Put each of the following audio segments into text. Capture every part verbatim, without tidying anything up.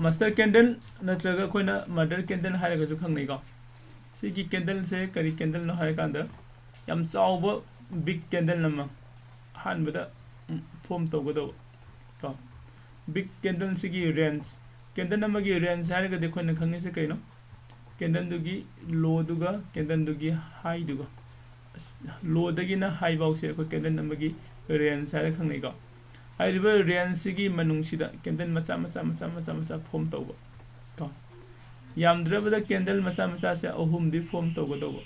Master candle ꯅꯠꯇ꯭ꯔꯒ ꯑꯩꯈꯣꯏꯅ mother candle ꯍꯥꯏꯔꯒꯁꯨ ꯈꯪꯅꯩꯀꯣ꯫ ꯁꯤꯒꯤ candleꯁꯦ ꯀꯔꯤ candleꯅꯣ ꯍꯥꯏꯔꯀꯥꯟꯗ, ꯌꯥꯝ ꯆꯥꯎꯕ big candle ꯑꯃ ꯑꯍꯥꯟꯕꯗ form ꯇꯧꯒꯗꯧꯕ ꯀꯣ꯫ Big candleꯁꯤꯒꯤ range, candle ꯑꯃꯒꯤ range ꯍꯥꯏꯔꯒꯗꯤ ꯑꯩꯈꯣꯏꯅ ꯈꯪꯉꯤꯁꯦ ꯀꯩꯅꯣ? Candleꯗꯨꯒꯤ lowꯗꯨꯒ candleꯗꯨꯒꯤ highꯗꯨꯒ, lowꯗꯒꯤꯅ high ꯐꯥꯎꯁꯦ ꯑꯩꯈꯣꯏ candle ꯑꯃꯒꯤ range ꯍꯥꯏꯔ ꯈꯪꯅꯩꯀꯣ꯫ ꯍꯥꯏꯔꯤꯕ rangeꯁꯤꯒꯤ ꯃꯅꯨꯡꯁꯤꯗ candle ꯃꯆꯥ ꯃꯆꯥ ꯃꯆꯥ ꯃꯆꯥ ꯃꯆꯥ form ꯇꯧꯕ ꯀꯣ꯫ ꯌꯥꯝꯗ꯭ꯔꯕꯗ candle ꯃꯆꯥ ꯃꯆꯥꯁꯦ ꯑꯍꯨꯝꯗꯤ form ꯇꯧꯒꯗꯧꯕ꯫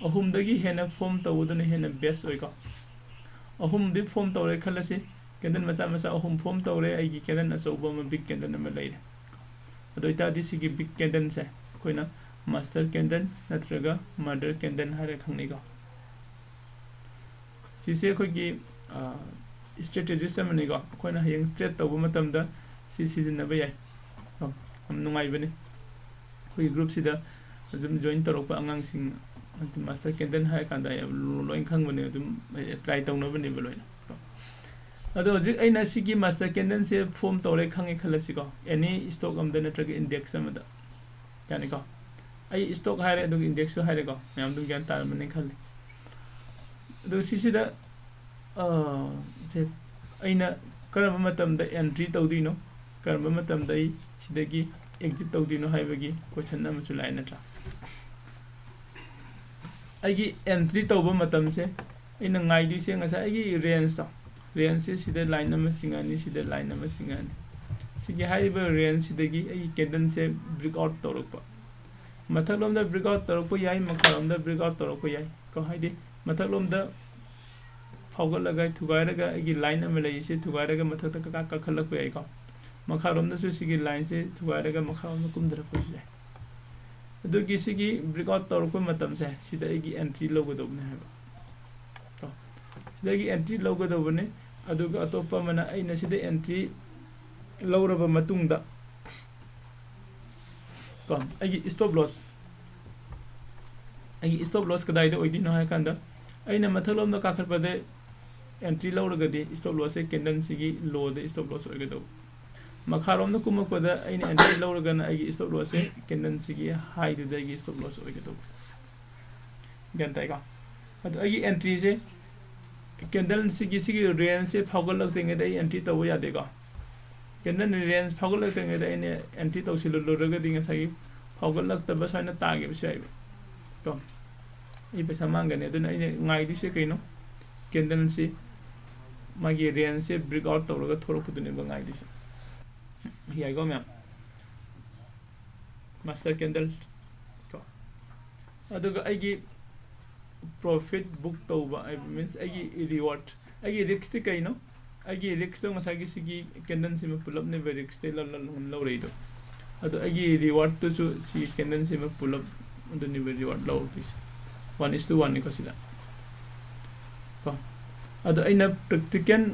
ꯑꯍꯨꯝꯗꯒꯤ ꯍꯦꯟꯅ form ꯇꯧꯕꯗꯨꯅ ꯍꯦꯟꯅ best ꯑꯣꯏꯀꯣ꯫ ꯑꯍꯨꯝꯗꯤ form ꯇꯧꯔꯦ ꯈꯜꯂꯁꯤ, candle ꯃꯆꯥ ꯃꯆꯥ ꯑꯍꯨꯝ form ꯇꯧꯔꯦ, ꯑꯩꯒꯤ candle ꯑꯆꯧꯕ ꯑꯃ, big candle ꯑꯃ ꯂꯩꯔꯦ꯫ ꯑꯗꯨ ꯑꯣꯏꯇꯥꯔꯗꯤ ꯁꯤꯒꯤ big candleꯁꯦ ꯑꯩꯈꯣꯏꯅ master candle ꯅꯠꯇ꯭ꯔꯒ mother candle ꯍꯥꯏꯔ ꯈꯪꯅꯩꯀꯣ꯫ ꯁꯤꯁꯦ ꯑꯩꯈꯣꯏꯒꯤ strategist ꯑꯃꯅꯤꯀꯣ꯫ ꯑꯩꯈꯣꯏꯅ ꯍꯌꯦꯡ trade ꯇꯧꯕ ꯃꯇꯝꯗ ꯁꯤ ꯁꯤꯖꯤꯟꯅꯕ ꯌꯥꯏ꯫ ꯌꯥꯝ ꯅꯨꯡꯉꯥꯏꯕꯅꯤ꯫ ꯑꯩꯈꯣꯏꯒꯤ groupꯁꯤꯗ ꯑꯗꯨꯝ join ꯇꯧꯔꯛꯄ ꯑꯉꯥꯡꯁꯤꯡ, master candle ꯍꯥꯏꯔ ꯀꯥꯟꯗ ꯑꯩ ꯂꯣꯏ ꯈꯪꯕꯅꯦ, ꯑꯗꯨꯝ try ꯇꯧꯅꯕꯅꯦꯕ ꯂꯣꯏꯅ꯫ ꯑꯗꯣ ꯍꯧꯖꯤꯛ ꯑꯩꯅ ꯁꯤꯒꯤ master candleꯁꯦ form ꯇꯧꯔꯦ ꯈꯪꯉꯦ ꯈꯜꯂꯁꯤꯀꯣ, any stock ꯑꯃꯗ ꯅꯠꯇ꯭ꯔꯒ index ꯑꯃꯗ, ꯌꯥꯅꯤꯀꯣ? ꯑꯩ stock ꯍꯥꯏꯔꯦ, ꯑꯗꯨꯒ indexꯁꯨ ꯍꯥꯏꯔꯦꯀꯣ, ꯃꯌꯥꯝ ꯑꯗꯨꯝ ꯒ꯭ꯌꯥꯟ ꯇꯥꯔꯝꯃꯅꯤ ꯈꯜꯂꯤ꯫ ꯑꯗꯣ ꯁꯤꯁꯤꯗ, ꯑ, ꯁꯦ, ꯑꯩꯅ ꯀꯔꯝꯕ ꯃꯇꯝꯗ entry ꯇꯧꯗꯣꯏꯅꯣ, ꯀꯔꯝꯕ ꯃꯇꯝꯗ ꯑꯩ ꯁꯤꯗꯒꯤ exit ꯇꯧꯗꯣꯏꯅꯣ ꯍꯥꯏꯕꯒꯤ question ꯑꯃꯁꯨ ꯂꯥꯛꯑꯦ ꯅꯠꯇ꯭ꯔꯥ? ꯑꯩꯒꯤ entry ꯇꯧꯕ ꯃꯇꯝꯁꯦ ꯑꯩꯅ ꯉꯥꯏꯗꯣꯏꯁꯦ ꯉꯁꯥꯏ ꯑꯩꯒꯤ rangeꯇꯣ, rangeꯁꯦ ꯁꯤꯗ line ꯑꯃ ꯆꯤꯡꯉꯛꯑꯅꯤ, ꯁꯤꯗ line ꯑꯃ ꯆꯤꯡꯉꯛꯑꯅꯤ꯫ ꯁꯤꯒꯤ ꯍꯥꯏꯔꯤꯕ rangeꯁꯤꯗꯒꯤ ꯑꯩꯒꯤ candleꯁꯦ break out ꯇꯧꯔꯛꯄ, ꯃꯊꯛꯂꯣꯝꯗ break out ꯇꯧꯔꯛꯄ ꯌꯥꯏ, ꯃꯈꯥꯔꯣꯝꯗ break out ꯇꯧꯔꯛꯄ ꯌꯥꯏ ꯀꯣ꯫ ꯍꯥꯏꯗꯤ ꯃꯊꯛꯂꯣꯝꯗ ꯐꯥꯎꯒꯠꯂꯒ ꯊꯨꯒꯥꯏꯔꯒ ꯑꯩꯒꯤ line ꯑꯃ ꯂꯩꯔꯤꯁꯦ ꯊꯨꯒꯥꯏꯔꯒ ꯃꯊꯛꯇ ꯀꯀꯥ ꯀꯥꯈꯠꯂꯛꯄ ꯌꯥꯏꯀꯣ꯫ ꯃꯈꯥꯔꯣꯝꯗꯁꯨ ꯁꯤꯒꯤ lineꯁꯦ ꯊꯨꯒꯥꯏꯔꯒ ꯃꯈꯥꯔꯣꯝꯗ ꯀꯨꯝꯊꯔꯛꯄꯁꯨ ꯌꯥꯏ꯫ ꯑꯗꯨꯒꯤ ꯁꯤꯒꯤ break out ꯇꯧꯔꯛꯄ ꯃꯇꯝꯁꯦ ꯁꯤꯗ ꯑꯩꯒꯤ entry ꯂꯧꯒꯗꯧꯕꯅꯦ ꯍꯥꯏꯕ ꯀꯣ꯫ ꯁꯤꯗꯒꯤ entry ꯂꯧꯒꯗꯧꯕꯅꯦ꯫ ꯑꯗꯨꯒ ꯑꯇꯣꯞꯄ ꯑꯃꯅ ꯑꯩꯅ ꯁꯤꯗ entry ꯂꯧꯔꯕ ꯃꯇꯨꯡꯗ ꯀꯣ, ꯑꯩꯒꯤ stop loss, ꯑꯩꯒꯤ stop loss ꯀꯗꯥꯏꯗ ꯑꯣꯏꯗꯣꯏꯅꯣ ꯍꯥꯏ ꯀꯥꯟꯗ, ꯑꯩꯅ ꯃꯊꯛꯂꯣꯝꯗ ꯀꯥꯈꯠꯄꯗ entry ꯂꯧꯔꯒꯗꯤ stop lossꯁꯦ candleꯁꯤꯒꯤ lowꯗ stop loss ꯑꯣꯏꯒꯗꯧꯕ꯫ ꯃꯈꯥꯔꯣꯝꯗ ꯀꯨꯝꯃꯛꯄꯗ ꯑꯩꯅ ꯑꯦꯟꯇ꯭ꯔꯤ ꯂꯧꯔꯒꯅ ꯑꯩꯒꯤ ꯁ꯭ꯇꯣꯞ ꯂꯣꯁꯁꯦ ꯀꯦꯟꯗꯜꯁꯤꯒꯤ ꯍꯥꯏꯗꯨꯗ ꯑꯩꯒꯤ ꯁ꯭ꯇꯣꯞ ꯂꯣꯁ ꯑꯣꯏꯒꯗꯧꯕ꯫ ꯒ꯭ꯌꯥꯟ ꯇꯥꯏꯀꯣ? ꯑꯗꯣ ꯑꯩꯒꯤ ꯑꯦꯟꯇ꯭ꯔꯤꯁꯦ ꯀꯦꯟꯗꯜꯁꯤꯒꯤ ꯁꯤꯒꯤ ꯔꯦꯟꯖꯁꯦ ꯐꯥꯎꯒꯠꯂꯛꯇ꯭ꯔꯤꯉꯩꯗ ꯑꯩ ꯑꯦꯟꯇ꯭ꯔꯤ ꯇꯧꯕ ꯌꯥꯗꯦꯀꯣ꯫ ꯀꯦꯟꯗꯜ ꯔꯦꯟꯖ ꯐꯥꯎꯒꯠꯂꯛꯇ꯭ꯔꯤꯉꯩꯗ ꯑꯩꯅ ꯑꯦꯟꯇ꯭ꯔꯤ ꯇꯧꯁꯤꯜꯂꯨꯔꯒꯗꯤ ꯉꯁꯥꯏꯒꯤ ꯐꯥꯎꯒꯠꯂꯛꯇꯕ ꯁꯨꯃꯥꯏꯅ ꯇꯥꯈꯤꯕꯁꯨ ꯌꯥꯏꯕ ꯀꯣ꯫ ꯑꯩ ꯄꯩꯁꯥ ꯃꯥꯡꯒꯅꯤ꯫ ꯑꯗꯨꯅ ꯑꯩꯅ ꯉꯥꯏꯗꯣꯏꯁꯦ ꯀꯩꯅꯣ? ꯀꯦꯟꯗꯜꯁꯤ ꯃꯥꯒꯤ ꯔꯦꯟꯖꯁꯦ ꯕ꯭ꯔꯦꯛ ꯑꯥꯎꯠ ꯇꯧꯔꯒ ꯊꯣꯛꯂꯛꯄꯗꯨꯅꯦꯕ ꯉꯥꯏꯗꯣꯏꯁꯦ꯫ ꯌꯥꯏꯀꯣ ꯃꯌꯥꯝ? ꯃꯥꯁꯇꯔ ꯀꯦꯟꯗꯜ ꯀꯣ꯫ ꯑꯗꯨꯒ ꯑꯩꯒꯤ ꯄ꯭ꯔꯣꯐꯤꯠ ꯕꯨꯛ ꯇꯧꯕ ꯍꯥꯏꯕ ꯃꯤꯟꯁ ꯑꯩꯒꯤ ꯔꯤꯋꯥꯔꯗ, ꯑꯩꯒꯤ ꯔꯤꯛꯁꯇꯤ ꯀꯩꯅꯣ? ꯑꯩꯒꯤ ꯔꯤꯛꯁꯇꯣ ꯉꯁꯥꯏꯒꯤ ꯁꯤꯒꯤ ꯀꯦꯟꯗꯜꯁꯤꯃ ꯄꯨꯂꯞꯅꯦꯕ ꯔꯤꯛꯁꯇꯩ ꯂꯧ-, ꯂꯧ-, ꯂꯧꯔꯛꯏꯗꯣ꯫ ꯑꯗꯣ ꯑꯩꯒꯤ ꯔꯤꯋꯥꯔꯗꯇꯨꯁꯨ ꯁꯤ ꯀꯦꯟꯗꯜꯁꯤꯃ ꯄꯨꯂꯞ ꯑꯗꯨꯅꯦꯕ ꯔꯤꯋꯥꯔꯗ ꯂꯧꯔꯛꯇꯣꯏꯁꯦ꯫ One is to one ꯅꯤꯀꯣ ꯁꯤꯗ꯫ ꯀꯣ꯫ ꯑꯗꯣ ꯑꯩꯅ ꯄ꯭ꯔꯦꯛꯇꯤꯀꯦꯜ,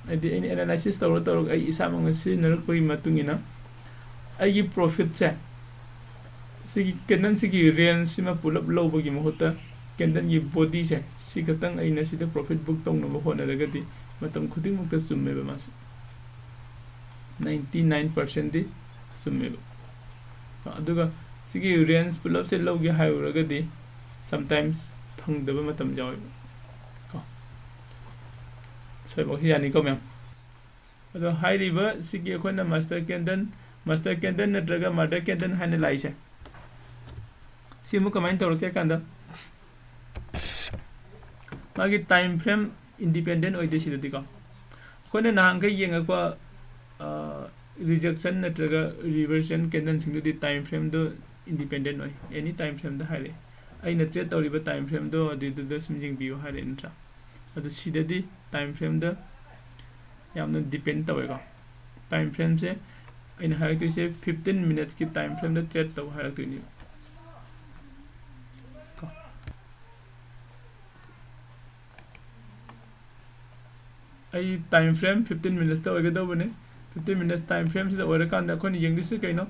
ꯍꯥꯏꯗꯤ ꯑꯩꯅ ꯑꯦꯅꯥꯂꯥꯏꯁꯤꯁ ꯇꯧꯔ ꯇꯧꯔꯒ ꯑꯩ ꯏꯁꯥꯃꯛꯅ ꯁꯤꯖꯤꯟꯅꯔꯛꯄꯒꯤ ꯃꯇꯨꯡ ꯏꯟꯅ ꯑꯩꯒꯤ ꯄ꯭ꯔꯣꯐꯤꯠꯁꯦ ꯁꯤꯒꯤ ꯀꯦꯟꯗꯜꯁꯤꯒꯤ ꯔꯦꯟꯖꯁꯤꯃ ꯄꯨꯂꯞ ꯂꯧꯕꯒꯤ ꯃꯍꯨꯠꯇ ꯀꯦꯟꯗꯜꯒꯤ ꯕꯣꯗꯤꯁꯦ ꯁꯤ ꯈꯛꯇꯪ ꯑꯩꯅ ꯁꯤꯗ ꯄ꯭ꯔꯣꯐꯤꯠ ꯕꯨꯛ ꯇꯧꯅꯕ ꯍꯣꯠꯅꯔꯒꯗꯤ ꯃꯇꯝ ꯈꯨꯗꯤꯡꯃꯛꯇ ꯆꯨꯝꯃꯦꯕ ꯃꯥꯁꯦ꯫ Ninety nine percentꯗꯤ ꯆꯨꯝꯃꯦꯕ꯫ ꯑꯗꯨꯒ ꯁꯤꯒꯤ ꯔꯦꯟꯖ ꯄꯨꯂꯞꯁꯦ ꯂꯧꯒꯦ ꯍꯥꯏꯔꯨꯔꯒꯗꯤ sometimes ꯐꯪꯗꯕ ꯃꯇꯝ ꯌꯥꯎꯋꯦꯕ꯫ ꯀꯣ꯫ ꯁꯣꯏꯕ ꯌꯥꯅꯤꯀꯣ ꯃꯌꯥꯝ꯫ ꯑꯗꯣ ꯍꯥꯏꯔꯤꯕ ꯁꯤꯒꯤ ꯑꯩꯈꯣꯏꯅ ꯃꯥꯁꯇꯔ ꯀꯦꯟꯗꯜ, ꯃꯥꯁꯇꯔ ꯀꯦꯟꯗꯜ ꯅꯠꯇ꯭ꯔꯒ ꯃꯥꯗꯔ ꯀꯦꯟꯗꯜ ꯍꯥꯏꯅ ꯂꯥꯛꯏꯁꯦ, ꯁꯤ ꯑꯃꯨꯛ ꯀꯃꯥꯏꯅ ꯇꯧꯔꯛꯀꯦ ꯍꯥꯏ ꯀꯥꯟꯗ, ꯃꯥꯒꯤ ꯇꯥꯏꯝ ꯐ꯭ꯔꯦꯝ ꯏꯟꯗꯤꯄꯦꯟꯗꯦꯟ ꯑꯣꯏꯗꯦ ꯁꯤꯗꯗꯤꯀꯣ꯫ ꯑꯩꯈꯣꯏꯅ ꯅꯍꯥꯟꯈꯩ ꯌꯦꯡꯉꯛꯄ, ꯑ, ꯔꯤꯖꯦꯛꯁꯟ ꯅꯠꯇ꯭ꯔꯒ ꯔꯤꯚꯔꯁꯟ ꯀꯦꯟꯗꯜꯁꯤꯡꯗꯨꯗꯤ ꯇꯥꯏꯝ ꯐ꯭ꯔꯦꯝꯗꯣ ꯏꯟꯗꯤꯄꯦꯟꯗꯦꯟ ꯑꯣꯏ, ꯑꯦꯅꯤ ꯇꯥꯏꯝ ꯐ꯭ꯔꯦꯝꯗ ꯍꯥꯏꯔꯛꯑꯦ꯫ ꯑꯩꯅ ꯇ꯭ꯔꯦꯠ ꯇꯧꯔꯤꯕ ꯇꯥꯏꯝ ꯐ꯭ꯔꯦꯝꯗꯣ ꯑꯗꯨꯗꯨꯗ ꯁꯨꯝ ꯌꯦꯡꯕꯤꯌꯨ ꯍꯥꯏꯔꯛꯑꯦ ꯅꯠꯇ꯭ꯔꯥ? ꯑꯗꯨ ꯁꯤꯗꯗꯤ ꯇꯥꯏꯝ ꯐ꯭ꯔꯦꯝꯗ ꯌꯥꯝꯅ ꯗꯤꯄꯦꯟ ꯇꯧꯋꯦꯀꯣ꯫ ꯇꯥꯏꯝ ꯐ꯭ꯔꯦꯝꯁꯦ ꯑꯩꯅ ꯍꯥꯏꯔꯛꯇꯣꯏꯁꯦ fifteen minutesꯀꯤ ꯇꯥꯏꯝ ꯐ꯭ꯔꯦꯝꯗ ꯇ꯭ꯔꯦꯠ ꯇꯧ ꯍꯥꯏꯔꯛꯇꯣꯏꯅꯦꯕ꯫ ꯀꯣ꯫ ꯑꯩ ꯇꯥꯏꯝ ꯐ꯭ꯔꯦꯝ fifteen minutesꯇ ꯑꯣꯏꯒꯗꯧꯕꯅꯤ꯫ Fifteen minutes ꯇꯥꯏꯝ ꯐ꯭ꯔꯦꯝꯁꯤꯗ ꯑꯣꯏꯔꯀꯥꯟꯗ ꯑꯩꯈꯣꯏꯅ ꯌꯦꯡꯗꯣꯏꯁꯤ ꯀꯩꯅꯣ?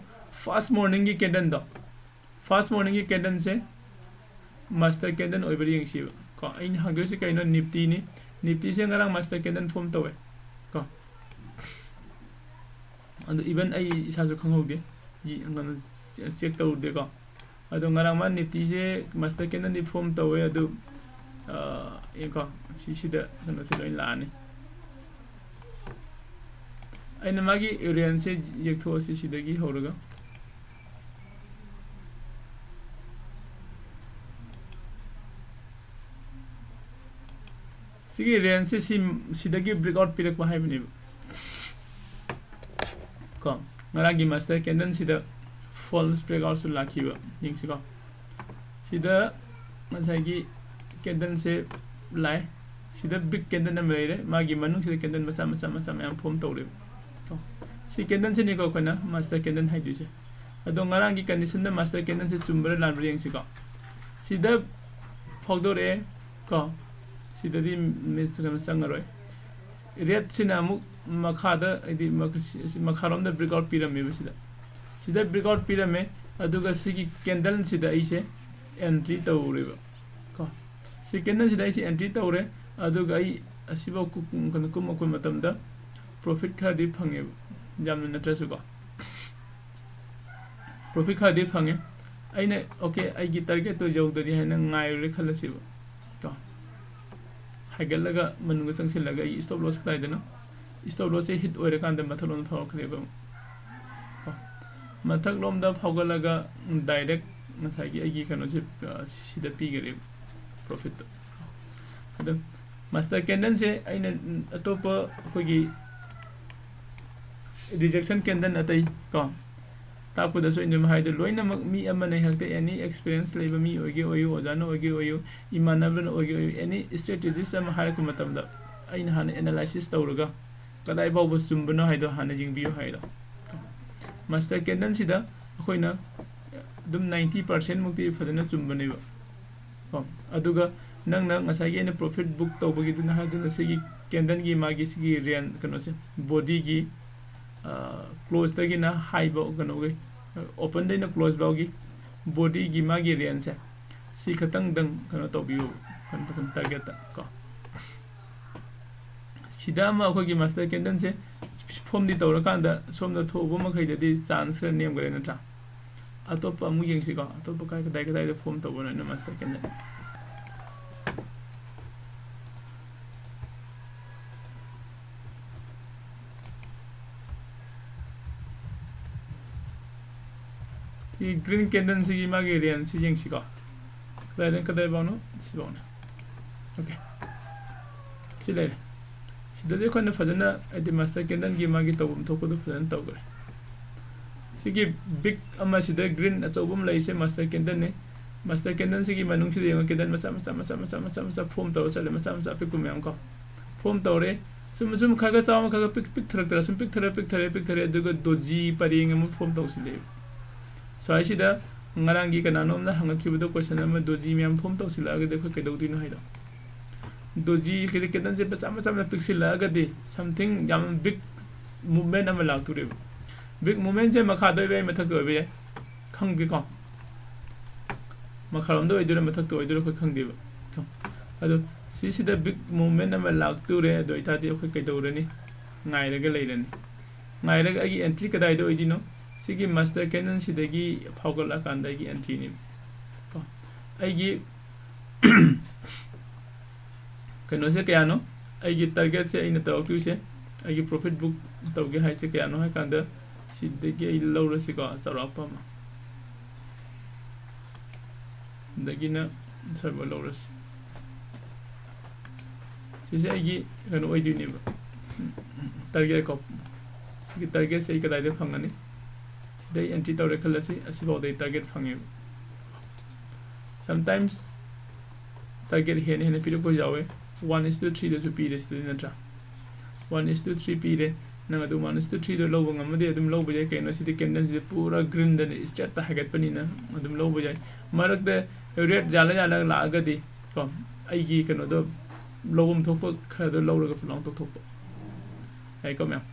First morningꯒꯤ ꯀꯦꯟꯗꯜꯗꯣ꯫ First morningꯒꯤ ꯀꯦꯟꯗꯜꯁꯦ ꯃꯥꯁꯇꯔ ꯀꯦꯟꯗꯜ ꯑꯣꯏꯕ꯭ꯔꯥ ꯌꯦꯡꯁꯤꯕ꯫ ꯀꯣ, ꯑꯩꯅ ꯍꯪꯗꯣꯏꯁꯤ ꯀꯩꯅꯣ? ꯅꯤꯐꯇꯤꯅꯤ꯫ ꯅꯤꯐꯇꯤꯁꯦ ꯉꯔꯥꯡ ꯃꯥꯁꯇꯔ ꯀꯦꯟꯗꯜ ꯐꯣꯝ ꯇꯧꯋꯦ꯫ ꯀꯣ꯫ ꯑꯗꯨ even ꯑꯩ ꯏꯁꯥꯁꯨ ꯈꯪꯍꯧꯗꯦ, ꯀꯩꯅꯣ, ꯆꯦꯛ ꯇꯧꯔꯨꯗꯦꯀꯣ꯫ ꯑꯗꯣ ꯉꯔꯥꯡ ꯃꯥ Niftyꯁꯦ master candleꯗꯤ form ꯇꯧꯋꯦ, ꯑꯗꯨ ꯌꯦꯡꯀꯣ, ꯁꯤꯁꯤꯗ ꯀꯩꯅꯣꯁꯦ ꯂꯣꯏ ꯂꯥꯛꯑꯅꯤ꯫ ꯑꯩꯅ ꯃꯥꯒꯤ rangeꯁꯦ ꯌꯦꯛꯊꯣꯛꯑꯁꯤ ꯁꯤꯗꯒꯤ ꯍꯧꯔꯒ꯫ ꯁꯤꯒꯤ rangeꯁꯦ ꯁꯤ, ꯁꯤꯗꯒꯤ breakout ꯄꯤꯔꯛꯄ ꯍꯥꯏꯕꯅꯦꯕ꯫ ꯀꯣ, ꯉꯔꯥꯡꯒꯤ master candleꯁꯤꯗ false breakoutꯁꯨ ꯂꯥꯛꯈꯤꯕ, ꯌꯦꯡꯁꯤꯀꯣ꯫ ꯁꯤꯗ ꯉꯁꯥꯏꯒꯤ candleꯁꯦ ꯂꯥꯛꯑꯦ, ꯁꯤꯗ big candle ꯑꯃ ꯂꯩꯔꯦ, ꯃꯥꯒꯤ ꯃꯅꯨꯡꯁꯤꯗ candle ꯃꯆꯥ ꯃꯆꯥ ꯃꯆꯥ ꯃꯌꯥꯝ form ꯇꯧꯔꯦꯕ꯫ ꯀꯣ, ꯁꯤ candleꯁꯤꯅꯤꯀꯣ ꯑꯩꯈꯣꯏꯅ master candle ꯍꯥꯏꯗꯣꯏꯁꯦ꯫ ꯑꯗꯣ ꯉꯔꯥꯡꯒꯤ conditionꯗ master candleꯁꯦ ꯆꯨꯝꯕ꯭ꯔꯥ ꯂꯥꯟꯕ꯭ꯔꯥ ꯌꯦꯡꯁꯤꯀꯣ꯫ ꯁꯤꯗ ꯐꯥꯎꯗꯣꯔꯛꯑꯦ ꯀꯣ, ꯁꯤꯗꯗꯤ ꯃꯤꯠ ꯀꯩꯅꯣ ꯆꯪꯉꯔꯣꯏ꯫ Redꯁꯤꯅ ꯑꯃꯨꯛ ꯃꯈꯥꯗ, ꯍꯥꯏꯗꯤ ꯃꯈ-, ꯁꯤ-, ꯁꯤ ꯃꯈꯥꯔꯣꯝꯗ breakout ꯄꯤꯔꯝꯃꯦꯕ ꯁꯤꯗ꯫ ꯁꯤꯗ breakout ꯄꯤꯔꯝꯃꯦ, ꯑꯗꯨꯒ ꯁꯤꯒꯤ candleꯁꯤꯗ ꯑꯩꯁꯦ entry ꯇꯧꯔꯦꯕ ꯀꯣ꯫ ꯁꯤ candleꯁꯤꯗ ꯑꯩꯁꯦ entry ꯇꯧꯔꯦ, ꯑꯗꯨꯒ ꯑꯩ ꯑꯁꯤꯐꯥꯎ ꯀꯨ-, ꯀꯩꯅꯣ ꯀꯨꯝꯃꯛꯄ ꯃꯇꯝꯗ profit ꯈꯔꯗꯤ ꯐꯪꯉꯦꯕ, ꯌꯥꯝꯅ ꯅꯠꯇ꯭ꯔꯁꯨꯀꯣ꯫ Profit ꯈꯔꯗꯤ ꯐꯪꯉꯦ꯫ ꯑꯩꯅ, okay, ꯑꯩꯒꯤ targetꯇꯣ ꯌꯧꯗ꯭ꯔꯗꯤ ꯍꯥꯏꯅ ꯉꯥꯏꯔꯨꯔꯦ ꯈꯜꯂꯁꯦꯕ꯫ ꯀꯣ, ꯍꯥꯏꯒꯠꯂꯒ ꯃꯅꯨꯡꯗ ꯆꯪꯁꯤꯜꯂꯒ ꯑꯩ stop loss ꯀꯗꯥꯏꯗꯅꯣ? Stop lossꯁꯦ hit ꯑꯣꯏꯔꯀꯥꯟꯗ ꯃꯊꯛꯂꯣꯝꯗ ꯐꯥꯎꯔꯛꯈ꯭ꯔꯦꯕ ꯑꯃꯨꯛ꯫ ꯀꯣ, ꯃꯊꯛꯂꯣꯝꯗ ꯐꯥꯎꯒꯠꯂꯒ direct ꯉꯁꯥꯏꯒꯤ ꯑꯩꯒꯤ ꯀꯩꯅꯣꯁꯦ, ꯑ, ꯁꯤꯗ ꯄꯤꯈꯔꯦꯕ profitꯇꯣ꯫ ꯑꯗꯣ master candleꯁꯦ ꯑꯩꯅ, ꯎꯝ, ꯑꯇꯣꯞꯄ ꯑꯩꯈꯣꯏꯒꯤ rejection candle ꯑꯇꯩ ꯀꯣ, ꯇꯥꯛꯄꯗꯁꯨ ꯑꯩꯅ ꯑꯗꯨꯝ ꯍꯥꯏꯗꯣ, ꯂꯣꯏꯅꯃꯛ ꯃꯤ ꯑꯃꯅ ꯍꯦꯛꯇ any experience ꯂꯩꯕ ꯃꯤ ꯑꯣꯏꯒꯦ ꯑꯣꯏꯌꯨ, ꯑꯣꯖꯥꯅ ꯑꯣꯏꯒꯦ ꯑꯣꯏꯌꯨ, ꯏꯃꯥꯟꯅꯕꯅ ꯑꯣꯏꯒꯦ ꯑꯣꯏꯌꯨ, any strategist ꯑꯃ ꯍꯥꯏꯔꯛꯄ ꯃꯇꯝꯗ ꯑꯩꯅ ꯍꯥꯟꯅ analysis ꯇꯧꯔꯒ ꯀꯗꯥꯏ ꯐꯥꯎꯕ ꯆꯨꯝꯕꯅꯣ ꯍꯥꯏꯗꯣ ꯍꯥꯟꯅ ꯌꯦꯡꯕꯤꯌꯨ ꯍꯥꯏꯗꯣ꯫ Master candleꯁꯤꯗ ꯑꯩꯈꯣꯏꯅ ꯑꯗꯨꯝ ninety percent ꯃꯨꯛꯇꯤ ꯐꯖꯅ ꯆꯨꯝꯕꯅꯦꯕ꯫ ꯀꯣ, ꯑꯗꯨꯒ ꯅꯪꯅ ꯉꯁꯥꯏꯒꯤ ꯑꯩꯅ profit book ꯇꯧꯕꯒꯤꯗꯨꯅ ꯍꯥꯏꯗꯨꯅ ꯁꯤꯒꯤ candleꯒꯤ ꯃꯥꯒꯤ ꯁꯤꯒꯤ range ꯀꯩꯅꯣꯁꯦ, bodyꯒꯤ, ꯑ, closeꯇꯒꯤꯅ high ꯐꯥꯎ ꯀꯩꯅꯣꯒꯤ, openꯗꯩꯅ close ꯐꯥꯎꯒꯤ bodyꯒꯤ ꯃꯥꯒꯤ rangeꯁꯦ ꯁꯤ ꯈꯛꯇꯪꯗꯪ ꯀꯩꯅꯣ ꯇꯧꯕꯤꯌꯨ, ꯀꯩꯅꯣ targetꯇ ꯀꯣ꯫ ꯁꯤꯗ ꯑꯃ ꯑꯩꯈꯣꯏꯒꯤ master candleꯁꯦ ꯐꯣꯝꯗꯤ ꯇꯧꯔꯀꯥꯟꯗ ꯁꯣꯝꯗ ꯊꯣꯛꯎꯕ ꯃꯈꯩꯗꯗꯤ ꯆꯥꯟꯁ ꯈꯔ ꯅꯦꯝꯈ꯭ꯔꯦ ꯅꯠꯇ꯭ꯔꯥ? ꯑꯇꯣꯞꯄ ꯑꯃꯨꯛ ꯌꯦꯡꯁꯤꯀꯣ꯫ ꯑꯇꯣꯞꯄ ꯀꯥꯏ ꯀꯗꯥꯏ ꯀꯗꯥꯏꯗ ꯐꯣꯝ ꯇꯧꯕꯅꯣ ꯑꯩꯅ ꯃꯥꯁꯇꯔ ꯀꯦꯟꯗꯜ? ꯁꯤ ꯒ꯭ꯔꯤꯟ ꯀꯦꯟꯗꯜꯁꯤꯒꯤ ꯃꯥꯒꯤ ꯔꯦꯟꯖꯁꯤ ꯌꯦꯡꯁꯤꯀꯣ꯫ ꯀꯗꯥꯏꯗ ꯀꯗꯥꯏꯐꯥꯎꯅꯣ? ꯁꯤꯐꯥꯎꯅꯦ꯫ ꯑꯣꯀꯦ꯫ ꯁꯤ ꯂꯩꯔꯦ꯫ ꯁꯤꯗꯗꯤ ꯑꯩꯈꯣꯏꯅ ꯐꯖꯅ ꯍꯥꯏꯗꯤ ꯃꯥꯁꯇꯔ ꯀꯦꯟꯗꯜꯒꯤ ꯃꯥꯒꯤ ꯇꯧꯐꯝ ꯊꯣꯛꯄꯗꯨ ꯐꯖꯅ ꯇꯧꯈ꯭ꯔꯦ꯫ ꯁꯤꯒꯤ ꯕꯤꯛ ꯑꯃ ꯁꯤꯗ ꯒ꯭ꯔꯤꯟ ꯑꯆꯧꯕ ꯑꯃ ꯂꯩꯔꯤꯁꯦ ꯃꯥꯁꯇꯔ ꯀꯦꯟꯗꯜꯅꯤ꯫ ꯃꯥꯁꯇꯔ ꯀꯦꯟꯗꯜꯁꯤꯒꯤ ꯃꯅꯨꯡꯁꯤꯗ ꯌꯦꯡꯉꯣ, ꯀꯦꯟꯗꯜ ꯃꯆꯥ ꯃꯆꯥ ꯃꯆꯥ ꯃꯆꯥ ꯃꯆꯥ ꯃꯆꯥ ꯐꯣꯝ ꯇꯧꯔ ꯆꯠꯂꯦ, ꯃꯆꯥ ꯃꯆꯥ ꯑꯄꯤꯛꯄ ꯃꯌꯥꯝ ꯀꯣ꯫ ꯐꯣꯝ ꯇꯧꯔꯦ꯫ ꯁꯨꯝ ꯁꯨꯝ ꯈꯔ ꯈꯔ ꯆꯥꯎꯅ ꯈꯔ ꯈꯔ ꯄꯤꯛ ꯄꯤꯛꯊꯔꯛꯇ꯭ꯔꯥ? ꯁꯨꯝ ꯄꯤꯛꯊꯔꯦ, ꯄꯤꯛꯊꯔꯦ, ꯄꯤꯛꯊꯔꯦ, ꯑꯗꯨꯒ ꯗꯣꯖꯤ ꯄꯔꯦꯡ ꯑꯃ ꯐꯣꯝ ꯇꯧꯁꯤꯜꯂꯛꯑꯦꯕ꯫ ꯁ꯭ꯋꯥꯏꯁꯤꯗ ꯉꯔꯥꯡꯒꯤ ꯀꯅꯥꯅꯣꯝꯅ ꯍꯪꯉꯛꯈꯤꯕꯗꯣ ꯀꯣꯏꯁꯟ ꯑꯃ, ꯗꯣꯖꯤ ꯃꯌꯥꯝ ꯐꯣꯝ ꯇꯧꯁꯤꯜꯂꯛꯑꯒꯗꯤ ꯑꯩꯈꯣꯏ ꯀꯩꯗꯧꯗꯣꯏꯅꯣ ꯍꯥꯏꯗꯣ꯫ ꯗꯣꯖꯤ ꯀꯦꯟꯗꯜꯁꯦ ꯃꯆꯥ ꯃꯆꯥ ꯃꯆꯥ ꯄꯤꯛꯁꯤꯜꯂꯛꯑꯒꯗꯤ something ꯌꯥꯝ ꯕꯤꯛ ꯃꯨꯞꯃꯦꯟ ꯑꯃ ꯂꯥꯛꯇꯣꯔꯦꯕ꯫ ꯕꯤꯛ ꯃꯨꯞꯃꯦꯟꯁꯦ ꯃꯈꯥꯗ ꯑꯣꯏꯕ ꯌꯥꯏ, ꯃꯊꯛꯇ ꯑꯣꯏꯕ ꯌꯥꯏ, ꯈꯪꯗꯦꯀꯣ꯫ ꯃꯈꯥꯔꯣꯝꯗ ꯑꯣꯏꯗꯣꯏꯔꯥ ꯃꯊꯛꯇ ꯑꯣꯏꯗꯣꯏꯔꯥ ꯑꯩꯈꯣꯏ ꯈꯪꯗꯦꯕ꯫ ꯑꯗꯣ ꯁꯤꯁꯤꯗ ꯕꯤꯛ ꯃꯨꯞꯃꯦꯟ ꯑꯃ ꯂꯥꯛꯇꯣꯔꯦ꯫ ꯑꯗꯨ ꯑꯣꯏꯇꯥꯔꯗꯤ ꯑꯩꯈꯣꯏ ꯀꯩꯗꯧꯔꯅꯤ? ꯉꯥꯏꯔꯒ ꯂꯩꯔꯅꯤ꯫ ꯉꯥꯏꯔꯒ ꯑꯩꯒꯤ ꯑꯦꯟꯇ꯭ꯔꯤ ꯀꯗꯥꯏꯗ ꯑꯣꯏꯗꯣꯏꯅꯣ? ꯁꯤꯒꯤ ꯃꯥꯁꯇꯔ ꯀꯦꯟꯗꯜꯁꯤꯗꯒꯤ ꯐꯥꯎꯒꯠꯂꯛꯑꯀꯥꯟꯗ ꯑꯩꯒꯤ ꯑꯦꯟꯇ꯭ꯔꯤꯅꯦꯕ ꯀꯣ꯫ ꯑꯩꯒꯤ ꯀꯩꯅꯣꯁꯦ ꯀꯌꯥꯅꯣ? ꯑꯩꯒꯤ ꯇꯥꯔꯒꯦꯠꯁꯦ ꯑꯩꯅ ꯇꯧꯔꯛꯇꯣꯏꯁꯦ, ꯑꯩꯒꯤ ꯄ꯭ꯔꯣꯐꯤꯠ ꯕꯨꯛ ꯇꯧꯒꯦ ꯍꯥꯏꯁꯦ ꯀꯌꯥꯅꯣ ꯍꯥꯏ ꯀꯥꯟꯗ, ꯁꯤꯗꯒꯤ ꯑꯩ ꯂꯧꯔꯁꯤꯀꯣ, ꯆꯥꯎꯔꯥꯛꯄ ꯑꯃ꯫ ꯑꯗꯒꯤꯅ ꯁꯔꯕ ꯂꯧꯔꯁꯤ꯫ ꯁꯤꯁꯦ ꯑꯩꯒꯤ ꯀꯩꯅꯣ ꯑꯣꯏꯗꯣꯏꯅꯦꯕ, ꯇꯥꯔꯒꯦꯠ ꯀꯣ꯫ ꯁꯤꯒꯤ ꯇꯥꯔꯒꯦꯠꯁꯦ ꯑꯩ ꯀꯗꯥꯏꯗ ꯐꯪꯒꯅꯤ? ꯁꯤꯗ ꯑꯩ ꯑꯦꯟꯇ꯭ꯔꯤ ꯇꯧꯔꯦ ꯈꯜꯂꯁꯤ, ꯑꯁꯤꯐꯥꯎꯗ ꯑꯩ ꯇꯥꯔꯒꯦꯠ ꯐꯪꯉꯦꯕ꯫ Sometimes ꯇꯥꯔꯒꯦꯠ ꯍꯦꯟꯅ ꯍꯦꯟꯅ ꯄꯤꯔꯛꯄꯁꯨ ꯌꯥꯎꯋꯦ꯫ One is to three ꯗꯁꯨ ꯄꯤꯔꯦ ꯁꯤꯗꯗꯤ, ꯅꯠꯇ꯭ꯔꯥ? One is to three ꯄꯤꯔꯦ꯫ ꯅꯪ ꯑꯗꯨꯝ one is to three ꯗꯣ ꯂꯧꯕ ꯉꯝꯃꯗꯤ ꯑꯗꯨꯝ ꯂꯧꯕ ꯌꯥꯏ꯫ ꯀꯩꯅꯣ, ꯁꯤꯗꯤ ꯀꯦꯟꯗꯜꯁꯤꯗꯤ ꯄꯨꯔꯥ ꯒ꯭ꯔꯤꯟꯗꯅꯦ, ꯏꯁꯇ꯭ꯔꯦꯠꯇ ꯍꯥꯏꯒꯠꯄꯅꯤꯅ ꯑꯗꯨꯝ ꯂꯧꯕ ꯌꯥꯏ꯫ ꯃꯔꯛꯇ ꯔꯦꯗ ꯌꯥꯜꯂ ꯌꯥꯜꯂꯒ ꯂꯥꯛꯑꯒꯗꯤ ꯀꯣ, ꯑꯩꯒꯤ ꯀꯩꯅꯣꯗꯣ ꯂꯧꯐꯝ ꯊꯣꯛꯄ ꯈꯔꯗꯣ ꯂꯧꯔꯒ ꯄꯨꯂꯥꯎ ꯇꯧꯊꯣꯛꯄ ꯌꯥꯏꯀꯣ ꯃꯌꯥꯝ꯫